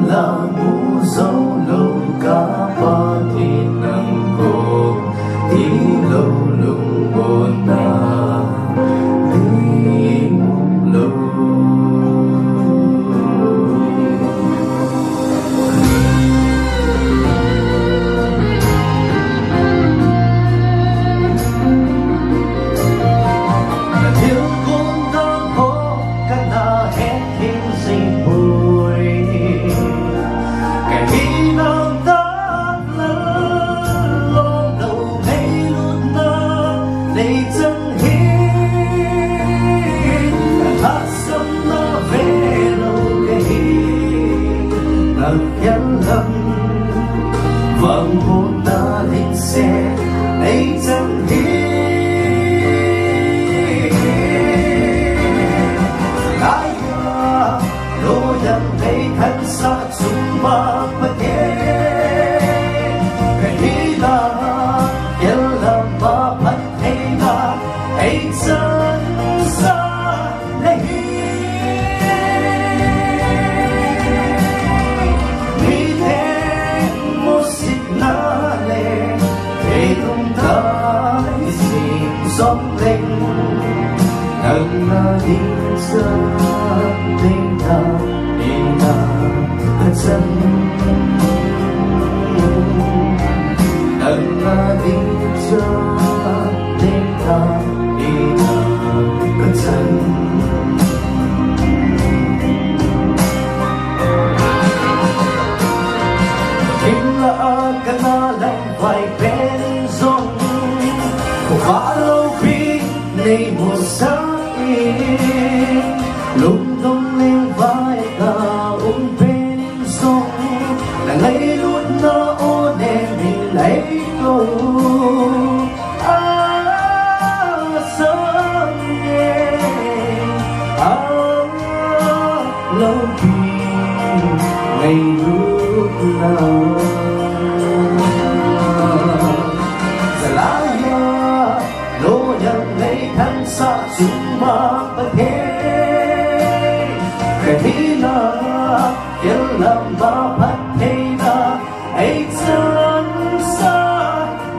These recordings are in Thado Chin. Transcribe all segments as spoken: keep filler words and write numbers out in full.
Lamu zo lo ka pa ti nang ko ti lo lung bon na ti lo. Vang hota ling se ei chang hi. Ai ya, lo yang ei than sa chung ma pa ke. Ka hi la, kel la ma phat thei la, ei chang sa. Himla a kana lam vai pen zong, khuva lo pi nei mu sa in, lungdong leng vai ka um pen zong, na ngailutna o ne min lai ko. Ei chang sa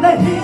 na hi.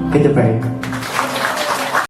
Kita pa.